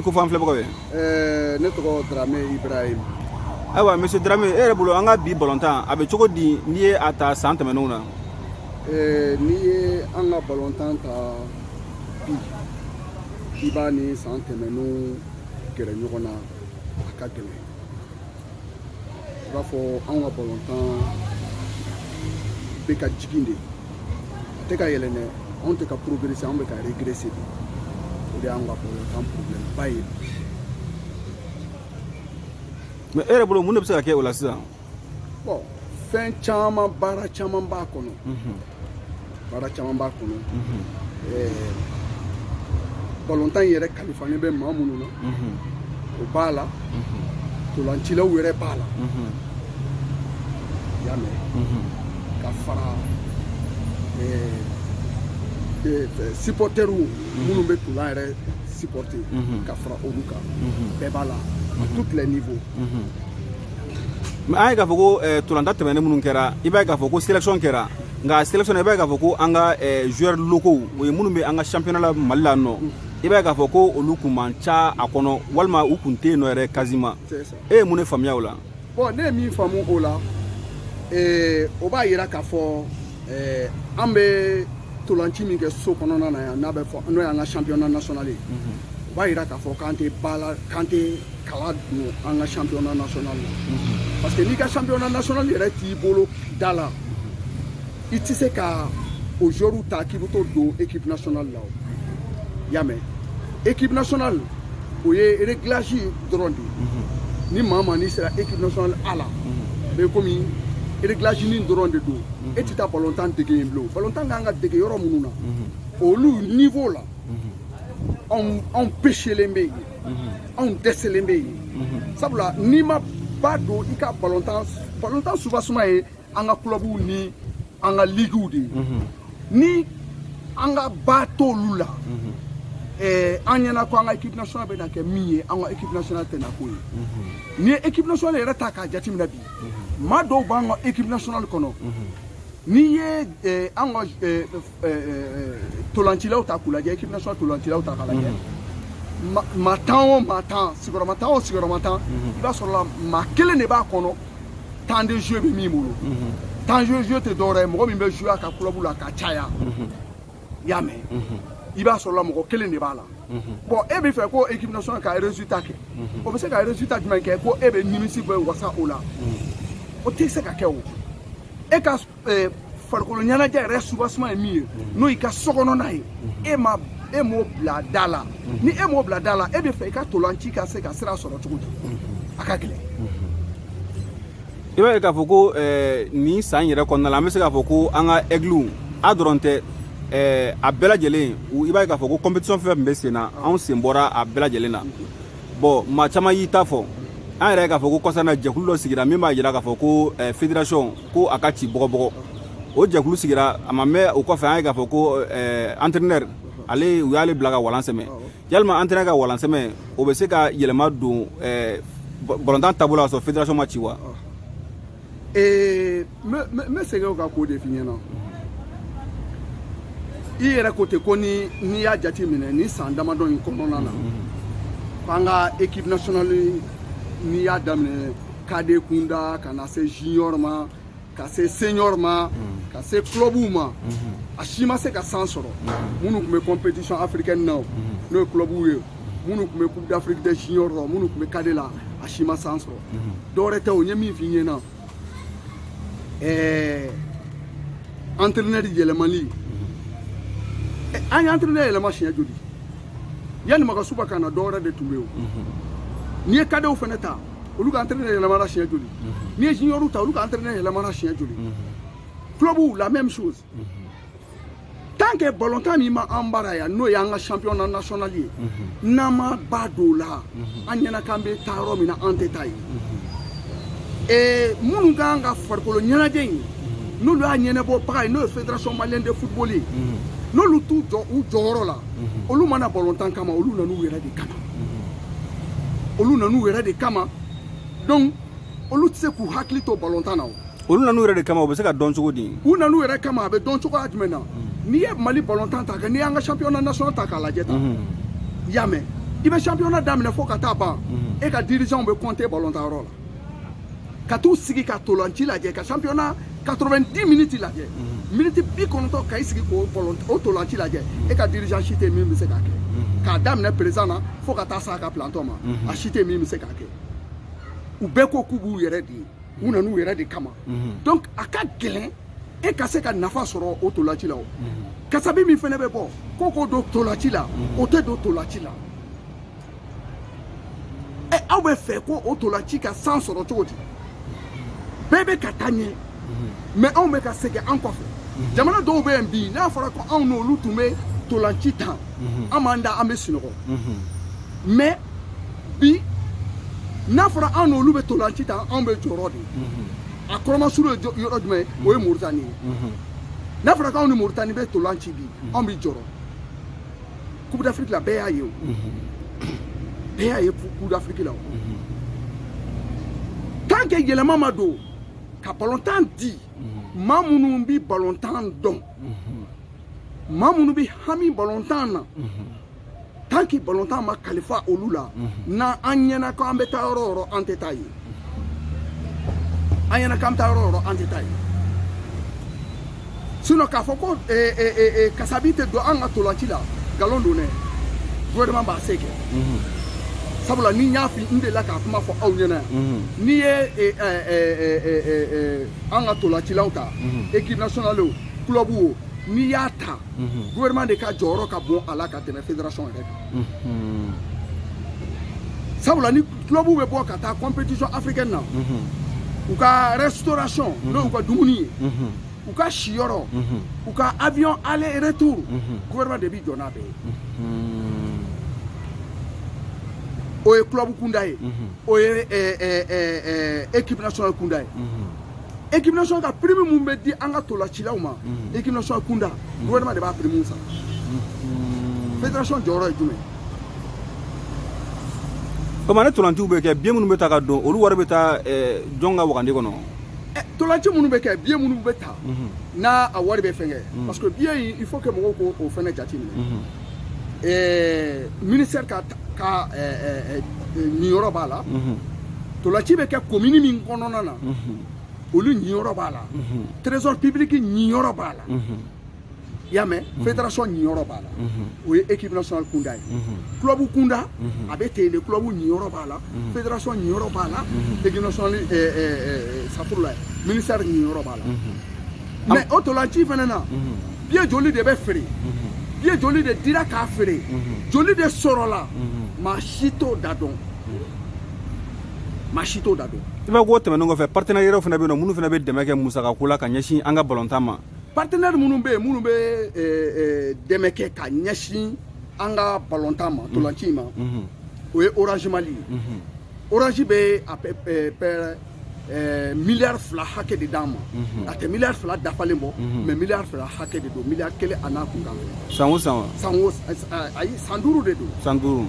kofɔ an filɛbagaw ye. Ne tɔgɔ Dramé Ibrahim. Ayiwa, monsieur Dramé, e yɛrɛ bolo, an ka bi balontan a bɛ cogo di n'i ye a ta san tɛmɛnenw na? N'i ye an ka balontan ta bi, i b'a ni san tɛmɛnenw gɛrɛ ɲɔgɔn na, a ka gɛlɛn. I b'a fɔ anw ka balontan bɛ ka jigin de, a tɛ ka yɛlɛn dɛ. Anw tɛ ka progresser, anw bɛ ka régresser de. O de y'an ka balontan problème ba ye. Mais e yɛrɛ bolo, mun de bɛ se ka kɛ o la sisan? Bon, fɛn caman, baara caman b'a kɔnɔ, baara caman b'a kɔnɔ. Balontan in yɛrɛ kalifalen bɛ maa minnu na, o b'a la, tolancilaw yɛrɛ b'a la, i y'a mɛn, ka fara supporters minnu bɛ tolan yɛrɛ supporter, ka fara olu kan, bɛɛ b'a la à tous les niveaux. Mais an ye k'a fɔ ko tolantan tɛmɛnen minnu kɛra, i b'a ye k'a fɔ ko sélection kɛra, nka sélection na, i b'a ye k'a fɔ ko an ka joueurs locaux, o ye minnu bɛ an ka championnat la Mali la nɔ, i b'a ye k'a fɔ ko olu kun man ca a kɔnɔ, walima u kun tɛ yen nɔ yɛrɛ quasiment. C'est ça. E ye mun de faamuya o la? Bon, ne ye min faamu o la, o b'a yira k'a fɔ an bɛ tolanci min kɛ so kɔnɔna na yan, n'a bɛ fɔ n'o y'an ka championnat national ye, o b'a yira k'a fɔ k'an tɛ ba la, k'an tɛ kala don an ka championnat national la, parce que n'i ka championnat national yɛrɛ t'i bolo da la, i tɛ se ka o joueurs ta k'i bɛ t'o don équipe nationale la. O i y'a mɛn, équipe nationale, o ye réglage dɔrɔn de ye. Ni maa maa n'i sera équipe nationale A la, a bɛ komi réglage nin dɔrɔn de don. E tɛ taa balontan dege yen bilen. Balontan kan ka dege yɔrɔ minnu na, olu niveau la, anw péchelen bɛ yen, anw dɛsɛlen bɛ yen, sabula n'i ma ba don i ka balontan, balontan soubassement ye an ka clubw ni an ka ligues de ye. Ni an ka ba t'olu la, an ɲɛna ko an ka équipe nationale bɛna kɛ min ye, an ka équipe nationale tɛna k'o ye. N'i ye équipe nationale yɛrɛ ta k'a jateminɛ bi, maa dɔw b'an ka équipe nationale kɔnɔ. N'i ye an ka tolancilaw ta k'u lajɛ, équipe nationale tolancilaw ta k'a lajɛ, maa 10 o maa 10, sigiyɔrɔma 10 o sigiyɔrɔma 10, i b'a sɔrɔ la maa kelen de b'a kɔnɔ temps de jeu bɛ min bolo. Temps de jeu tɛ dɔwɛrɛ ye, mɔgɔ min bɛ jouer a ka club la ka caya, i y'a mɛn, i b'a sɔrɔ la mɔgɔ kelen de b'a la. Bon, e bɛ fɛ ko équipe nationale ka résultat kɛ, o bɛ se ka résultat jumɛn kɛ ko e bɛ nimisi bɛ wasa o la? O tɛ se ka kɛ. O e ka farikolo ɲɛnajɛ yɛrɛ soubassement ye min ye, n'o y'i ka sokɔnɔna ye, e ma e m'o bila da la. Ni e m'o bila da la, e bɛ fɛ i ka tolanci ka se ka sira sɔrɔ cogo di? A ka gɛlɛn. I b'a ye k'a fɔ ko nin san yɛrɛ kɔnɔna la, an bɛ se k'a fɔ ko an ka Aigles a dɔrɔn tɛ, a bɛɛ lajɛlen, i b'a ye k'a fɔ ko compétition fɛn fɛn bɛ sen na, anw sen bɔra a bɛɛ lajɛlen na. Bon, maa caman y'i ta fɔ. An yɛrɛ ye k'a fɔ ko kɔsa in na, jɛkulu dɔ sigira min b'a jira k'a fɔ ko fédération ko a ka ci bɔgɔbɔgɔ. O jɛkulu sigira, a ma mɛn o kɔfɛ, an ye k'a fɔ ko entraîneur ale, u y'ale bila ka walan sɛmɛ. Yalima entraîneur ka walan sɛmɛ, o bɛ se ka yɛlɛma don balontan taabolo la ka sɔrɔ fédération ma ci wa? N bɛ segin o kan k'o de f'i ɲɛna. I yɛrɛ ko ten ko ni n'i y'a jate minɛ ni san damadɔ in kɔnɔna na, k'an ka équipe nationale, n'i y'a daminɛ cadet kunda ka na se junior ma, ka se senior ma, ka se clubw ma, a si ma se ka san sɔrɔ. Minnu tun bɛ compétition africaine na, n'o ye clubw ye, minnu tun bɛ Coupe d'Afrique des juniors la, minnu tun bɛ cadet la, a si ma san sɔrɔ. Dɔwɛrɛ tɛ o, n ye min f'i ɲɛna, entraîneur yɛlɛmali, an ye entraîneur yɛlɛma siɲɛ joli yanni Magasuba ka na? Dɔwɛrɛ de tun bɛ yen. O n'i ye cadetw fana ta, olu ka entraîneur yɛlɛmana siɲɛ joli? N'i ye junior ta, olu ka entraîneur yɛlɛmana siɲɛ joli? Club, la même chose. Tant que balontan min ma an bara yan, n'o y'an ka championnat national ye, n'an ma ba don o la, an ɲɛna k'an bɛ taa yɔrɔ min na, an tɛ taa yen. Minnu kan ka farikolo ɲɛnajɛ in, n'olu y'a ɲɛnabɔbaga ye, n'o ye Fédération malienne de football ye, n'olu t'u jɔ u jɔyɔrɔ la, olu mana balontan kama, olu nan'u yɛrɛ de kama, olu nan'u yɛrɛ de kama. Donc olu tɛ se k'u hakili to balontan na o. Olu nan'u yɛrɛ de kama, o bɛ se ka dɔn cogo di? U nan'u yɛrɛ kama, a bɛ dɔn cogoya jumɛn na? N'i ye Mali balontan ta, n'i y'an ka championnat national ta k'a lajɛ tan, i y'a mɛn. I bɛ championnat daminɛ fo ka taa ban, e ka dirigeant bɛ compter balontan yɔrɔ la ka t'u sigi ka tolanci lajɛ, ka championnat 90 minutes lajɛ, miniti 90, ka i sigi k'o o tolanci lajɛ. E ka dirigeant si tɛ min bɛ se k'a kɛ, k'a daminɛ président na fo ka taa s'a ka planton ma, a si tɛ min bɛ se k'a kɛ. U bɛɛ ko k'u b'u yɛrɛ de ye, u nan'u yɛrɛ de kama. Donc a ka gɛlɛn e ka se ka nafa sɔrɔ o tolanci la. O kasabi min fɛnɛ bɛ bɔ ko k'o don tolanci la, o tɛ don tolanci la. Ɛ, aw bɛ fɛ ko o tolanci ka san sɔrɔ cogo di? Bɛɛ bɛ ka taa ɲɛ, mais anw bɛ ka segin an kɔfɛ. Jamana dɔw bɛ yen bi, n'a fɔra ko anw n'olu tun bɛ tolanci tan, an b'an da, an bɛ sunɔgɔ. Mais bi, n'a fɔra anw n'olu bɛ tolanci tan, anw bɛ jɔyɔrɔ de. A kɔrɔmasuru ye yɔrɔ jumɛn ye? O ye Moritani ye. N'a fɔra k'anw ni Moritani bɛ tolanci bi, anw bɛ jɔrɔ. Coupe d'Afrique la, bɛɛ y'a ye, o bɛɛ y'a ye Coupe d'Afrique la. O tant que yɛlɛma ma don ka balontan di maa minnu bi balontan dɔn, maa minnu bi hami balontan na, tant que balontan ma kalifa olu la, na an ɲɛna ko an bɛ taa yɔrɔ o yɔrɔ, an tɛ taa yen. An ɲɛna k'an bɛ taa yɔrɔ o yɔrɔ, an tɛ taa yen. Sinon k'a fɔ ko kasabi tɛ don an ka tolanci la, nkalon don dɛ. Gouvernement b'a se kɛ, sabula ni n y'a fi, n delila k'a kuma fɔ aw ɲɛna yan. N'i ye an ka tolancilaw ta, équipe nationale o, club o, n'i y'a ta, gouvernement de ka jɔyɔrɔ ka bon a la ka tɛmɛ fédération yɛrɛ kan. Sabula ni club bɛ bɔ ka taa compétition africaine na, u ka restauration, n'o y'u ka dumuni ye, u ka siyɔrɔ, u ka avion aller retour, gouvernement de b'i jɔ n'a bɛɛ ye. O ye club kunda ye, o ye équipe nationale kunda ye. Équipe nationale ka prime mun bɛ di an ka tolacilaw ma, équipe nationale kunda, gouvernement de b'a prime sara. Fédération jɔyɔrɔ ye jumɛn? Komi ne tolanciw bɛ kɛ, billet minnu bɛ ta ka don, olu wari bɛ taa jɔn ka wagande kɔnɔ? Tolanci minnu bɛ kɛ, billet minnu bɛ ta n'a a wari bɛ fɛnkɛ, parce que billet in, il faut que mɔgɔw k'o o fɛnɛ jateminɛ. Ministère ka niyɔrɔ b'a la. Tolanci bɛ kɛ commune min kɔnɔna na, olu niyɔrɔ b'a la. Trésor public niyɔrɔ b'a la. I y'a mɛn? Fédération niyɔrɔ b'a la. O ye équipe nationale kunda ye. Club kunda, a bɛ ten de: club niyɔrɔ b'a la, fédération niyɔrɔ b'a la, équipe nationale safurula, ministère niyɔrɔ b'a la. Mais o tolanci fɛnɛ na, billet joli de bɛ feere? Billet joli de dira k'a feere? Joli de sɔrɔla? Maa si t'o da dɔn, maa si t'o da dɔn. I b'a ko tɛmɛnen kɔfɛ, partenaire yɛrɛw fana bɛ yen nɔ minnu fana bɛ dɛmɛ kɛ musakako la ka ɲɛsin an ka balontan ma. Partenaire minnu bɛ yen, minnu bɛ dɛmɛ kɛ ka ɲɛsin an ka balontan ma, tolanci ma, o ye Orange Mali ye. Orange bɛ à peu près 2 miliyari hakɛ de d'an ma. A tɛ 2 miliyari dafalen bɔ, mais 2 miliyari hakɛ de don, 1 miliyari a n'a kunkan. San o san wa? San o, ayi, san 5 de don. San 5.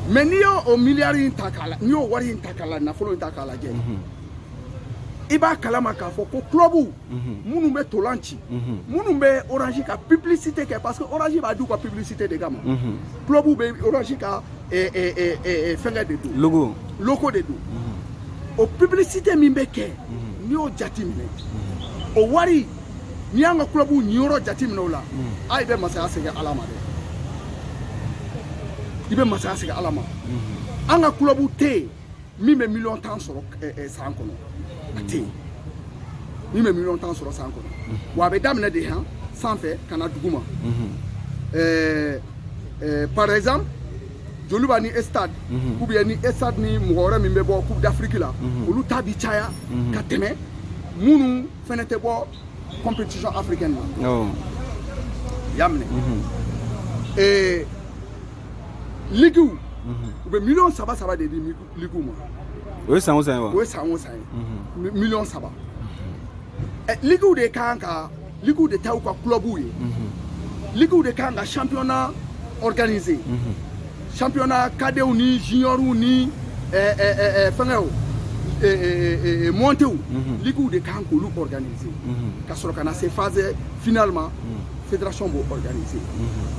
Mais n'i y'o o miliyari in ta k'a la, n'i y'o wari in ta k'a la, nafolo in ta k'a lajɛ, i b'a kalama k'a fɔ ko club minnu bɛ tolan ci, minnu bɛ Orange ka publicité kɛ, parce que Orange b'a di u ka publicité de kama, club bɛ Orange ka fɛngɛ de don. Logo. Logo de don. O publicité min bɛ kɛ, n'i y'o jateminɛ, o wari, n'i y'an ka club ɲiyɔrɔ jateminɛ o la, a i bɛ masaya segin Ala ma dɛ, i bɛ masaya segin Ala ma. An ka club tɛ yen min bɛ 10 miliyɔn sɔrɔ san kɔnɔ. A tɛ yen min bɛ 10 miliyɔn sɔrɔ san kɔnɔ. Wa a bɛ daminɛ de han sanfɛ ka na dugu ma. ɛɛ ɛɛ par exemple, Joliba ni Stade, ou bien ni Stade ni mɔgɔ wɛrɛ min bɛ bɔ Coupe d'Afrique la, olu ta bi caya ka tɛmɛ minnu fɛnɛ tɛ bɔ compétition africaine na. I y'a minɛ? Liguew, u bɛ 3 miliyɔn saba de di liguew ma. O ye san o san ye wa? O ye san o san ye, 3 miliyɔn. Liguew de kan ka, liguew de ta y'u ka clubw ye, liguew de kan ka championnat organiser, championnat cadetw ni juniorw ni fɛngɛw, montéw, liguew de kan k'olu organiser ka sɔrɔ ka na se phase finalement, fédération b'o organiser.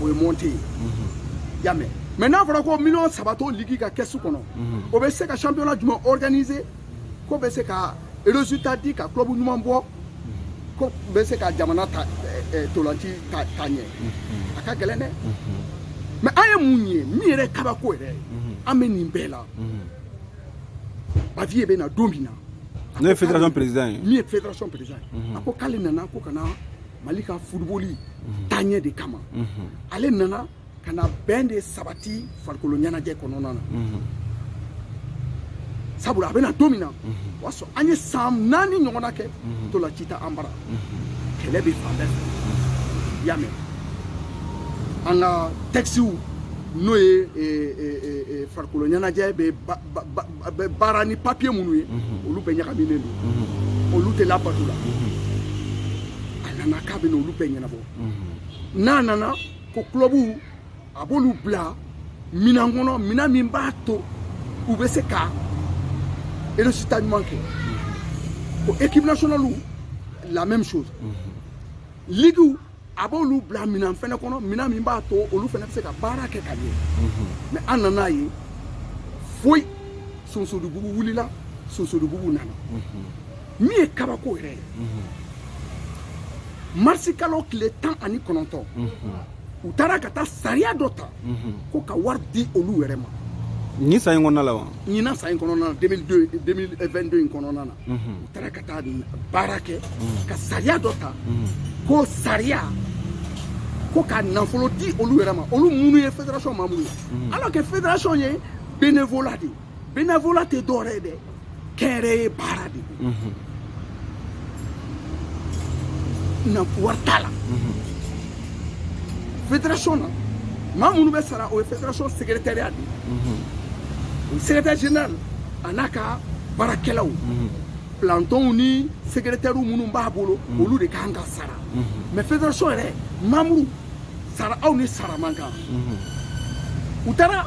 O ye montée ye. I y'a mɛn? Mais n'a fɔra ko miliyɔn 3 t'o ligue ka caisse kɔnɔ, o bɛ se ka championnat jumɛn organiser ko bɛ se ka résultat di, ka club ɲuman bɔ, ko bɛ se ka jamana ta tolanci ta ta ɲɛ? A ka gɛlɛn dɛ. Mais an ye mun ye min yɛrɛ ye kabako yɛrɛ ye, an bɛ nin bɛɛ la, Bavieux bɛ na don min na, N'o ye fédération président ye. Min ye fédération président ye, a ko k'ale nana ko ka na Mali ka football taaɲɛ de kama. Ale nana ka na bɛn de sabati farikolo ɲɛnajɛ kɔnɔna na, sabula a bɛna don min na, o y'a sɔrɔ an ye san 4 ɲɔgɔnna kɛ ntolanci tɛ an bara, kɛlɛ bɛ fan bɛɛ fɛ. I y'a mɛn, an ka textew, n'o ye farikolo ɲɛnajɛ bɛ baara ni papiye minnu ye, olu bɛɛ ɲagaminen don, olu tɛ labato la. A nana k'a bɛ n'olu bɛɛ ɲɛnabɔ. N'a nana ko clubw, a b'olu bila minɛn kɔnɔ, minɛn min b'a to u bɛ se ka résultat ɲuman kɛ. Ko équipe nationale, la même chose. Ligue, a b'olu bila minɛn fɛnɛ kɔnɔ, minɛn min b'a to olu fɛnɛ bɛ se ka baara kɛ ka ɲɛ. Mais an nana ye foyi, Sonsodibugu wulila, Sonsodibugu nana. Min ye kabako yɛrɛ ye, marisi kalo tile 19, u taara ka taa sariya dɔ ta ko ka wari di olu yɛrɛ ma. Nin san in kɔnɔna la wa? Ɲinan san in kɔnɔna na, 2002 2022 in kɔnɔna na, u taara ka taa baara kɛ ka sariya dɔ ta ko sariya ko ka nafolo di olu yɛrɛ ma, olu minnu ye fédération membre ye, alors que fédération ye bénévolat de ye. Bénévolat tɛ dɔwɛrɛ ye dɛ, kɛnyɛrɛye baara de don na, wari t'a la. Fédération na, maa minnu bɛ sara, o ye fédération secrétariat de ye, o ye secrétaire général a n'a ka baarakɛlaw, plantonw ni secrétaire minnu b'a bolo, olu de kan ka sara. Mais fédération yɛrɛ membre sara, aw ni sara man kan. U taara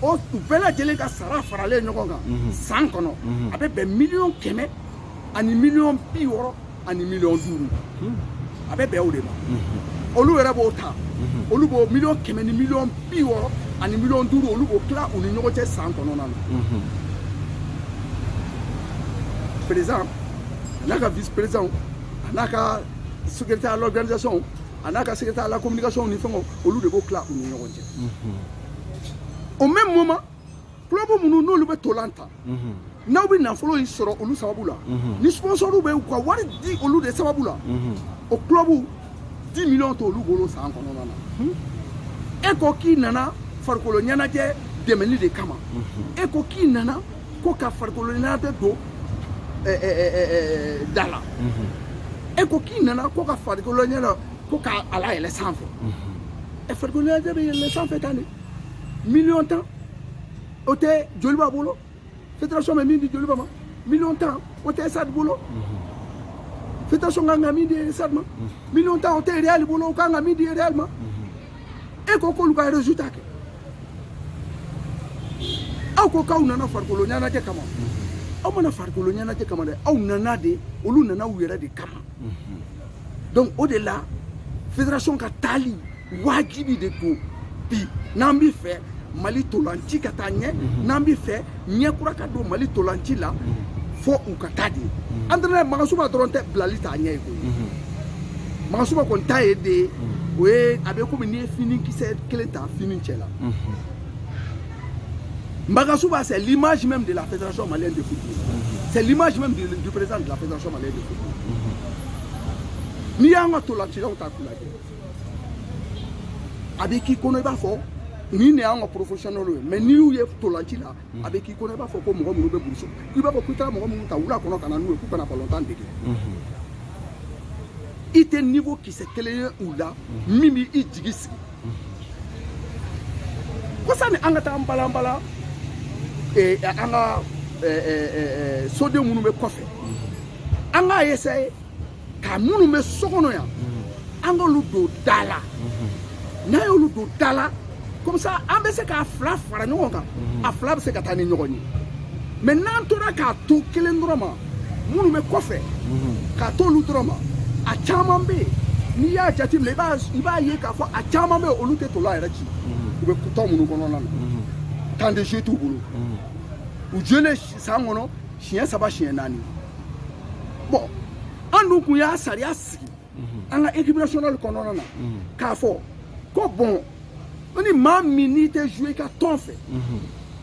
o, u bɛɛ lajɛlen ka sara faralen ɲɔgɔn kan san kɔnɔ, a bɛ bɛn 100 000 000 ani 60 000 000 ani 5 miliyɔn, a bɛ bɛn o de ma. Olu yɛrɛ b'o ta, olu b'o 100 000 000 ni 60 000 ani 5 miliyɔn, olu b'o tila u ni ɲɔgɔn cɛ san kɔnɔna na. Président a n'a ka vice président, a n'a ka secrétaire à l'organisation, a n'a ka secrétaire à la communication ni fɛngɛw, olu de b'o tila u ni ɲɔgɔn cɛ. Au même moment, club minnu n'olu bɛ tolan ta, n'aw bɛ nafolo in sɔrɔ olu sababu la, ni sponsor bɛ u ka wari di olu de sababu la, o club 10 millions t'olu bolo san kɔnɔna na. E ko k'i nana farikolo ɲɛnajɛ dɛmɛli de kama, e ko k'i nana ko ka farikolo ɲɛnajɛ don da la, e ko k'i nana ko ka farikolo ɲɛnajɛ ko ka a layɛlɛ sanfɛ. Ɛ, farikolo ɲɛnajɛ bɛ yɛlɛ sanfɛ tan de? 10 000 000 o tɛ Joliba bolo, fédération bɛ min di Joliba ma, 10 000 000 o tɛ SAD bolo, fédération kan ka min di SAD ma, 10 000 000 o tɛ Real bolo, o kan ka min di Real ma. E ko k'olu ka résultat kɛ. Aw ko k'aw nana farikolo ɲɛnajɛ kama, aw mana farikolo ɲɛnajɛ kama dɛ, aw nana de, olu nana u yɛrɛ de kama. Donc o de la, fédération ka taali wajibi de don bi, n'an bi fɛ Mali tolanci ka taa ɲɛ, n'an bi fɛ ɲɛ kura ka don Mali tolanci la, fo u ka taa de. Entraîneur Magasuba dɔrɔn tɛ bilali t'a ɲɛ ye koyi. Magasuba kɔni ta ye de ye, o ye a bɛ komi n'i ye fini kisɛ kelen ta fini cɛ la. Magasuba, c'est l'image même de la Fédération malienne de football, c'est l'image même du président de la Fédération malienne de football. N'i y'an ka tolancilaw ta k'u lajɛ, a bɛ k'i kɔnɔ i b'a fɔ nin de y'an ka professionnel ye. Mais n'i y'u ye tolanci la, a bɛ k'i kɔnɔ i b'a fɔ ko mɔgɔ minnu bɛ burusi, i b'a fɔ k'i taara mɔgɔ minnu ta wula kɔnɔ ka na n'u ye k'u kana balontan dege. I tɛ niveau kisɛ kelen ye u la min b'i jigi sigi ko sani an ka taa an balan balan an ka soden minnu bɛ kɔfɛ, an k'a essayer ka minnu bɛ so kɔnɔ yan, an k'olu don da la. N'an y'olu don da la, comme ça an bɛ se k'a fila fara ɲɔgɔn kan, a fila bɛ se ka taa ni ɲɔgɔn ye. Mais n'an tora k'a to kelen dɔrɔn ma, minnu bɛ kɔfɛ, k'a t'olu dɔrɔn ma, a caman bɛ yen, n'i y'a jateminɛ, i b'a ye k'a fɔ a caman bɛ yen, olu tɛ tola yɛrɛ ci. U bɛ tɔn minnu kɔnɔna na, temps de jeu t'u bolo. U jouelen san kɔnɔ siɲɛ 3, siɲɛ 4. Bon, an dun kun y'a sariya sigi an ka équipe nationale kɔnɔna na k'a fɔ ko bon, ni maa min n'i tɛ jouer i ka tɔn fɛ,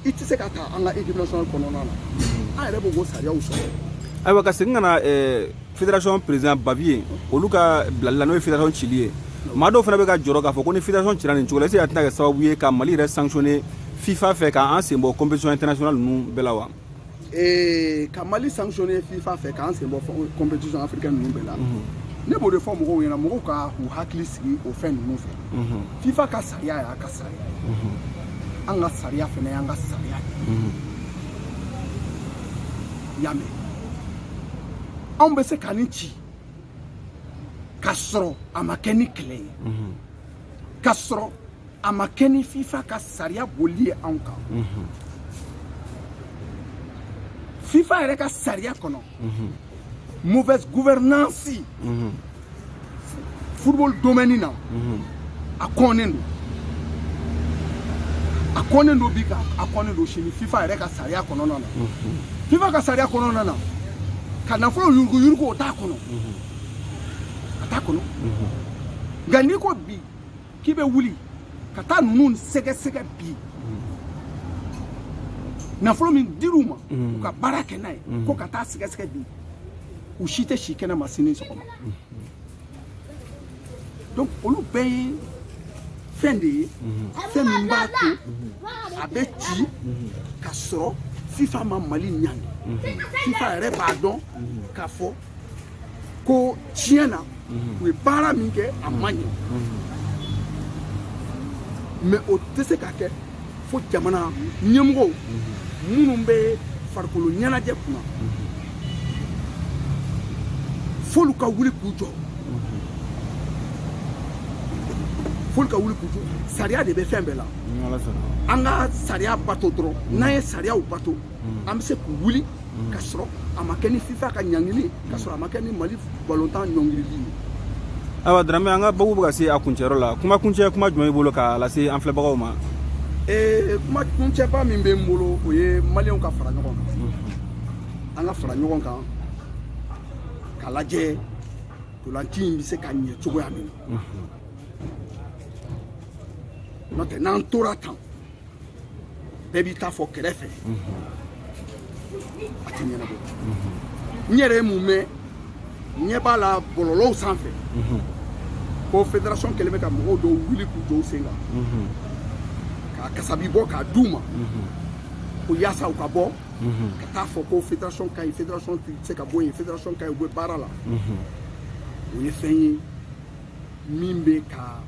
i tɛ se ka taa an ka équipe nationale kɔnɔna na. An yɛrɛ b'o sariyaw sɔrɔ. Ayiwa, ka segin ka na fédération président Bavieux, olu ka bilali la, n'o ye fédération cili ye, maa dɔw fana bɛ ka jɔrɔ k'a fɔ ko ni fédération cira nin cogo la, est-ce que a tɛna kɛ sababu ye ka Mali yɛrɛ sanctionner FIFA fɛ, k'an sen bɔ compétition internationale ninnu bɛɛ la wa? Ka Mali sanctionner FIFA fɛ, k'an sen bɔ compétition africaine ninnu bɛɛ la, ne b'o de fɔ mɔgɔw ɲɛna, mɔgɔw ka u hakili sigi o fɛn ninnu fɛ. FIFA ka sariya y'a ka sariya ye, an ka sariya fana y'an ka sariya ye. I y'a mɛn, anw bɛ se ka nin ci ka sɔrɔ a ma kɛ ni kɛlɛ ye, ka sɔrɔ a ma kɛ ni FIFA ka sariya boli ye anw kan. FIFA yɛrɛ ka sariya kɔnɔ, mauvaise gouvernance football domaine na, a kɔnnen don, a kɔnnen don bi, ka a kɔnnen don sini FIFA yɛrɛ ka sariya kɔnɔna na. FIFA ka sariya kɔnɔna na, ka nafolo yurugu yurugu, o t'a kɔnɔ, a t'a kɔnɔ. Nka n'i ko bi k'i bɛ wuli ka taa ninnu sɛgɛsɛgɛ bi, nafolo min dir'u ma u ka baara kɛ n'a ye, ko ka taa sɛgɛsɛgɛ bi, u si tɛ si kɛnɛ ma sini sɔgɔma. Donc olu bɛɛ ye fɛn de ye, fɛn min b'a to a bɛ ci ka sɔrɔ FIFA ma Mali ɲangi. FIFA yɛrɛ b'a dɔn k'a fɔ ko tiɲɛ na, u ye baara min kɛ, a ma ɲɛ. Mais o tɛ se ka kɛ fo jamana ɲɛmɔgɔw minnu bɛ farikolo ɲɛnajɛ kunna, f'olu ka wuli k'u jɔ, f'olu ka wuli k'u jɔ. Sariya de bɛ fɛn bɛɛ la. An ka sariya bato dɔrɔn. N'an ye sariyaw bato, an bɛ se k'u wuli ka sɔrɔ a ma kɛ ni FIFA ka ɲangili, ka sɔrɔ a ma kɛ ni Mali balontan ɲɔngirili ye. Ayiwa Dramé, an ka babu bɛ ka se a kuncɛyɔrɔ la. Kuma kuncɛ kuma jumɛn b'i bolo k'a lase an filɛbagaw ma? Kuma kuncɛba min bɛ n bolo, o ye maliyɛnw ka fara ɲɔgɔn kan. An ka fara ɲɔgɔn kan k'a lajɛ ntolanci in bɛ se ka ɲɛ cogoya min na. N'o tɛ, n'an tora tan, bɛɛ b'i ta fɔ kɛrɛfɛ, a tɛ ɲɛnabɔ. N yɛrɛ ye mun mɛn, ɲɛ b'a la bɔlɔlɔw sanfɛ, ko fédération kɛlen bɛ ka mɔgɔw dɔw wuli k'u jɔ u sen kan, k'a kasabi bɔ k'a d'u ma, ko yaasa u ka bɔ ka taa fɔ ko fédération ka ɲi, fédération tɛ se ka bɔ yen, fédération ka ɲi, u bɛ baara la. O ye fɛn ye min bɛ ka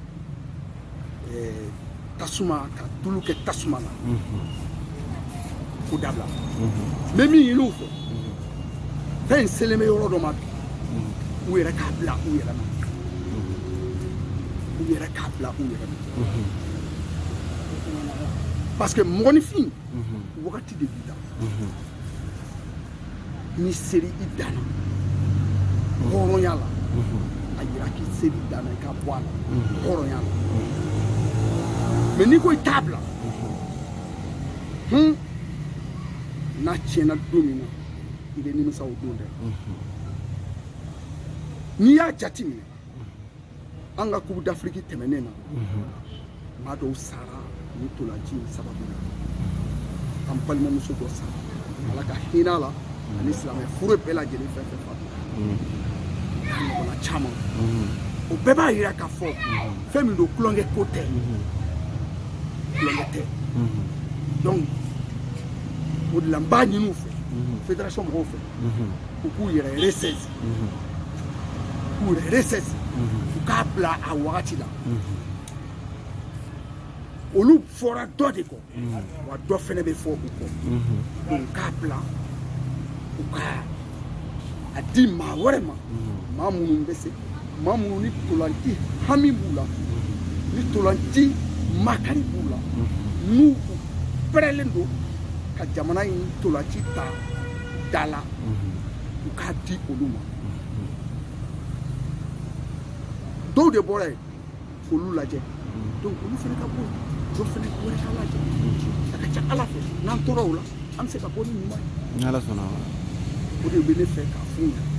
tasuma ka tulu kɛ tasuma la. Ko dabila. N bɛ min ɲini u fɛ, fɛn in selen bɛ yɔrɔ dɔ ma bi, u yɛrɛ k'a bila u yɛrɛ ma, u yɛrɛ k'a bila u yɛrɛ ma, parce que mɔgɔninfin, wagati de b'i la. N'i seri i dan na hɔrɔnya la, a yira k'i seri i dan na, i ka bɔ a la hɔrɔnya la. Mais n'i ko i t'a bila, n'a tiɲɛna don min na, i bɛ nimisa o don dɛ. N'i y'a jateminɛ, an ka Coupe d'Afrique tɛmɛnen na, maa dɔw sara ni ntolanci in sababu la. An balimamuso dɔ sara, Ala ka hinɛ a la, ani silamɛ furu bɛɛ lajɛlen fɛn fɛn fatura, a ɲɔgɔnna caman. O bɛɛ b'a yira k'a fɔ fɛn min don, tulonkɛ ko tɛ, tulonkɛ tɛ. Donc o de la, n b'a ɲini u fɛ, fédération mɔgɔw fɛ, u k'u yɛrɛ ressaisi, k'u yɛrɛ ressaisi, u k'a bila a wagati la. Olu fɔra dɔ de kɔ, wa dɔ fɛnɛ bɛ fɔ u kɔ. Donc u k'a bila, u ka a di maa wɛrɛ ma, maa minnu bɛ se, maa minnu ni ntolanci hami b'u la, ni ntolanci makari b'u la, n'u pɛrɛlen don ka jamana in ntolanci ta da la, u k'a di olu ma. Dɔw de bɔra yen k'olu lajɛ, donc olu fana ka bɔ yen. Dɔ fɛnɛ wɛrɛ ka lajɛ. A ka ca Ala fɛ, n'an tora o la, an bɛ se ka bɔ ni ɲuman ye. Ni Ala sɔnna. O de bɛ ne fɛ k'a f'u ɲɛna.